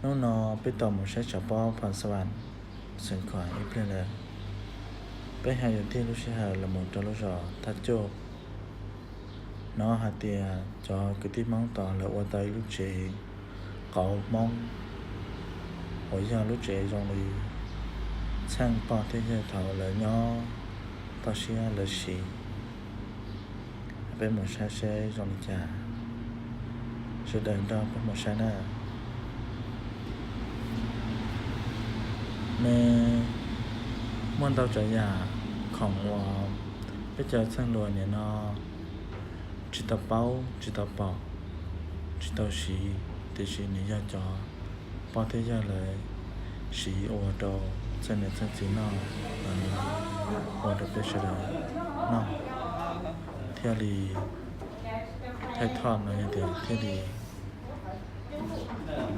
Hnub no peb tau mus saib tshav pob Pha Xa Vam, xeev Khuam ib pliag lawm. Peb ho yuav tig lub sij hawm los mus rau lub zos Thaj Cuj. Hnov hais tias cov kwv tij Hmoob tod lawv ua tau ib lub tsev qauv Hmoob uas yog lub tsev zoo li txheej pog thiab yawg thaum lawv nyob toj siab lawv siv. Peb mus saib seb zoo li cas. Sawv daws nrog peb mus saib na. Nws muaj ntau tsav yam khoom uas peb cov txheej luas nim no tsis tau paub, tsis tau pom, tsis tau siv, tiam sis nws yog cov pog thiab yawg lawv siv ua rau txheej niam txheej txiv noj, ua rau peb sawv daws noj thiaj li thaij thoj no yog tias thiaj li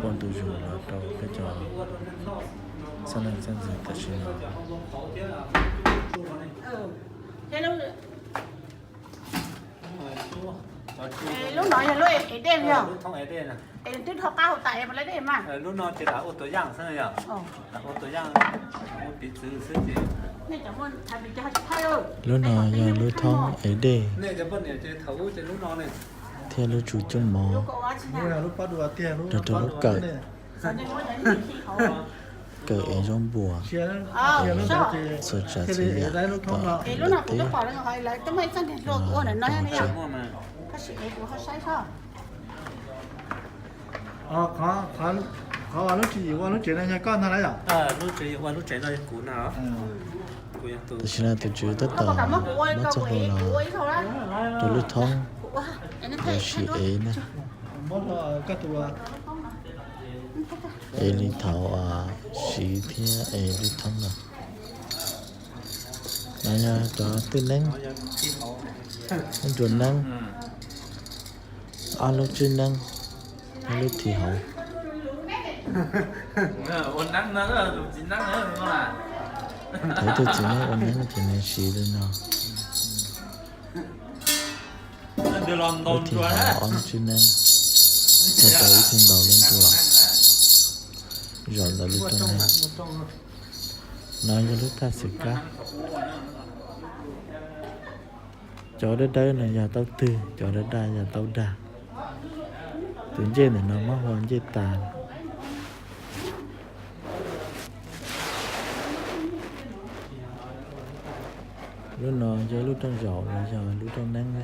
ua ntu zus los rau peb cov xab leej xab ntxwv tam sim no. Lub no yog lub es dej yog, es twb dhau qab hauv tas es puas la dej mas. Lub no yog lub thoob ev dej thiab lub tsu coj mov, rau rau lub kawm, kawm ev zaub npua, txhua tsav txhua yam tom lawv teb. Qhov lub tswv yim ua lub tsev no yog koj ntag na yom? Tam sim no tus tswv tab tom muab txoj hlua no rau lub thoob, ua siv ev na. Ev li thaum siv thiab ev lub thoob no. No yog cov twj neeb, lub nruas neeb, ob lub tswb neeb, ob lub thim hauv. Thaiv tus txiv neeb ua neeb ces nws siv li no. Lub thim hauv ob lub tswb neeb, tag rau ib tug ntaus lub nruas, zaum ntawm lub rooj neeb. No yog lub thaj xwm kab. Cov dawb dawb no yog taub twg, cov daj daj yog taub dag. Tus ncej ntawm no muab hu ua ncej tas. Lub no yog lub rooj zaum los yog lub rooj neeb na.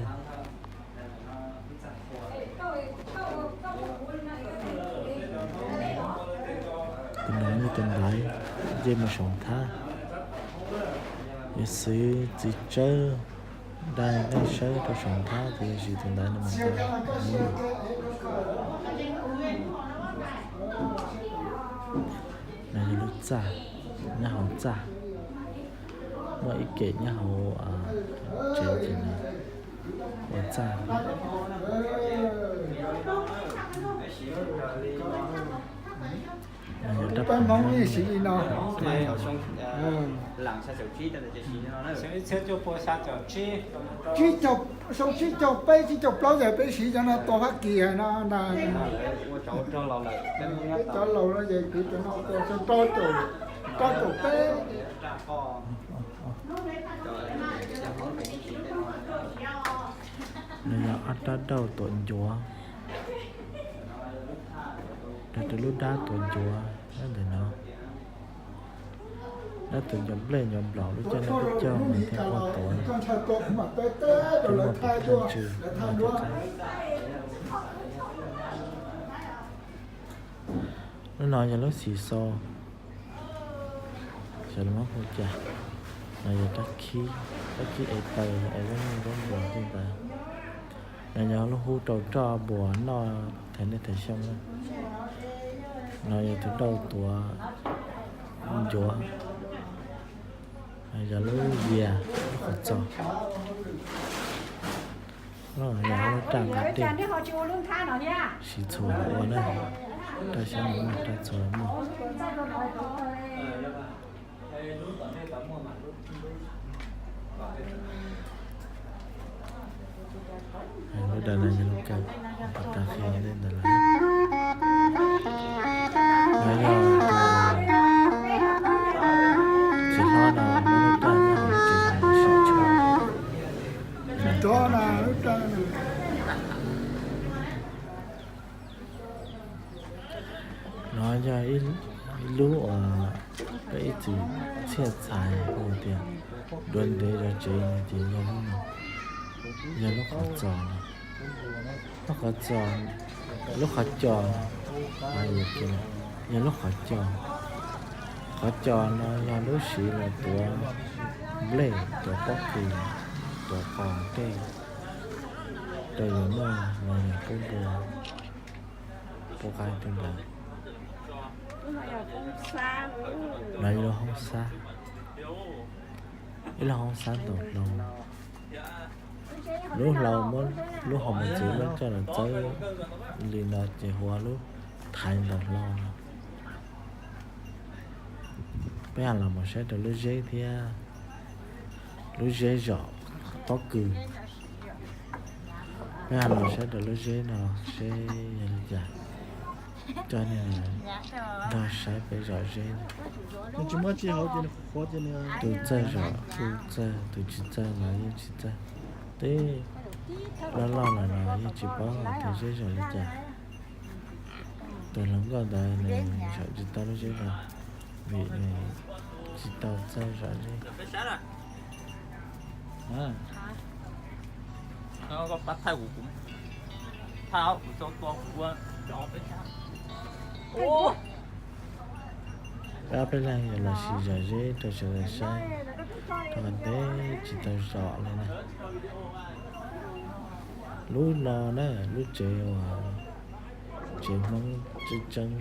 Tus no yog tus ntaiv nce mus saum nthab. Yog xwv txiv tsawb dai nqaij sawb rau saum nthab ces yog siv tus ntaiv no mus nce. No yog lub txaj, nyob hauv txaj. Muaj ib kem nyob hauv tsev ces nws ua txaj. Xyoo ib txhiab cuaj pua xya caum tsib, xyoo tsib caug peb, tsib caug peb ces peb siv cov no tua Fab Kis no na. Peb cov laus no ces kwv cov no tua xyoo rau caum, rau caum peb. Nws yog ob rab dauj tuam ncuav, rau lub dab tuam ncuav ntawm no. Dab tuam ncuav nplej ncuav nplaum lub caij no peb coj mus thiaj ua tuav, peb muaj pem dab ntsws. Lub no yog lub xis xo, xyov lus Hmoob hu cas. No yog rab khib, rab khib ev taws, ev zaub nyuj zaub npua tej ntawd. No yog lub hub rau roj npua noj thaiv niaj thaiv xyoo na. No yog tus dauj tuav ncuav. Yog lub yias, lub qhov txos. No yog lub raj nqa dej, siv txhua ua na, raj xyoob los muaj, raj txhua los muaj. Lub dawm no yog lub kawm, pas tas qhia tej ntawd lawm. Yog ib lub uas peb ib txwm txhiaj txhais hu tias duav ntev zov tsev no ces yog lub no, yog lub qhov txos no. Lub qhov txos, lub qhov cos, yog lub qhov cos. Qhov cos no yog lub siv los tuav nplej, tuav pob kws, tuav qos tej rau yus noj los yog pub npua, pub qaib tej ntawd. Los ib lub hoob xab, ib lub hoob xab ntaus hlau. Lub hlau muab lub hauv mos txwv muab coj los txawb li no ces hu ua lub thaiv ntaus hlau no. Peb ho los mus saib rau lub zeb thiab, lub zeb zom pob kws. Peb ho los saib rau lub zeb no seb yog li cas, coj nej nrog saib peb zom zeb. Nws tsis muaj tsi hauv ces nws qhuav ces nws, tus txawj zom kuj txawj, tus tsis txawj los yeej tsis txawj. Twb loj loj lawm los yeej tsis paub hais tias zeb zom li cas. Tus hluas nkauj ntawd nws zom tsis tau lub zeb no vim nws tsis tau txawj zom zeb. Peb ob peb leeg yuav los sim zom zeb rau sawv daws saib, rau qhov ntev tsis tau zom li na. Lub no na, lub tsev uas tsev Hmoob tseeb tseeb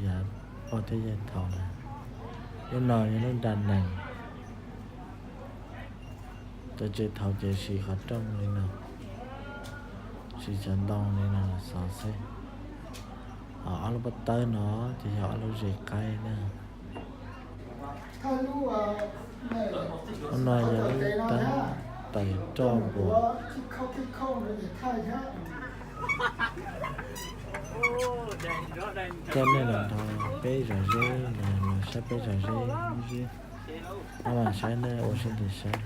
yav pog thiab yav thaud na, lub no yog lub nra nees. Cov tsev thaud ces siv qhov rooj li no, siv cov ntoo li no los xov xwb. Ho ob lub pob tawb no ces yog ob lub zes qaib na. Lub no yog lub teeb tais roj npuas. Coj nej los nrog peb zom zeb, los saib peb zom zeb. Ob mas saib nej ua siab ntev saib.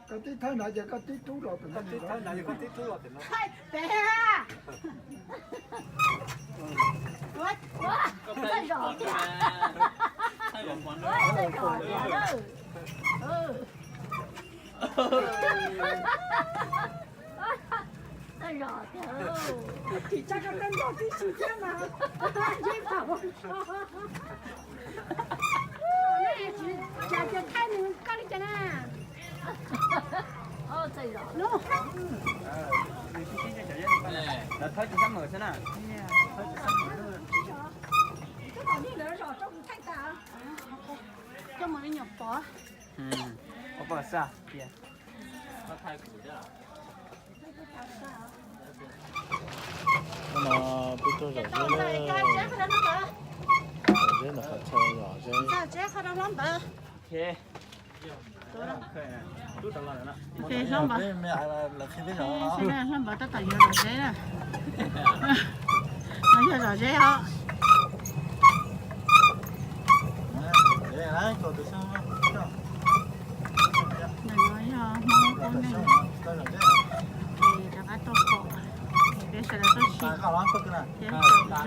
Koj tib thawj no ces koj tib rub los. Tsis tso rau koj nrog tib si thiab mas. Cas thaij nws koj li cas na? Coj mus li nyuam pov. No peb tuaj zom zeb, zom zeb ntawm qhov chaw zom zeb. Hlob Npawg, hlob Npawg tab tom yuav zom zeb na. No yog zom zeb os.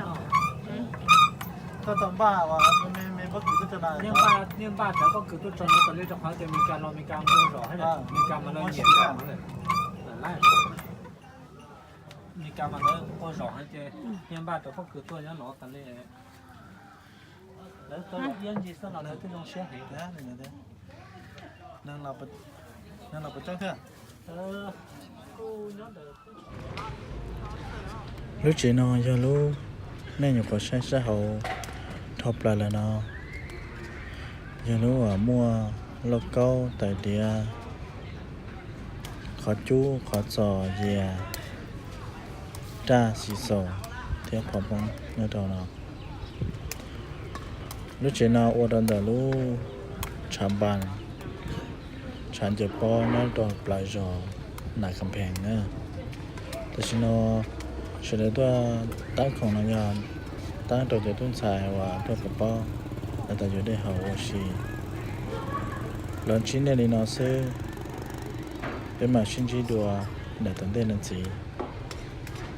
Ntawm no yog Hmoob Qub Neeg, ces rov qab tuaj pom, peb sawv daws tuaj sim. Niag npaj cov pob kws tuaj tso no tas li rau qhov tias Meskas los Meskas nquag zom, Meskas mas lawv nyiam zom. Meskas mas lawv nquag zom ces niag npaj cov pob kws tuaj nyob no tas li. Lawv tau iab ntsis xwb los lawv twb zoo siab heev thiab. Neeg los puas coob thiab? Lub tsev no yog lub nej nyuam qhuav saib sab hauv dhau plaws lawm no, yog lub uas muaj lauj kaub, tais diav, qhov cub, qhov txos, yias, raj, xis xaus thiab phom Hmoob nyob rau no. Lub tsev no ua rau ntawm lub tshav npas, tshav ncaws pob nyob rau plaws zos Nas Kham Phees na. Tam sim no sawv daws tuaj tab khoom no yog taab rau cov tub ntxhais uas tuaj kov pob, lawv tas yuav dej haus ua si. Los ntsib nej li no xwb, peb mam sib ntsib dua ntawm tom ntej no ntxiv.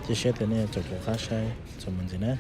Cia siab tias nej yuav caum kuv qab saib txuas mus ntxiv na.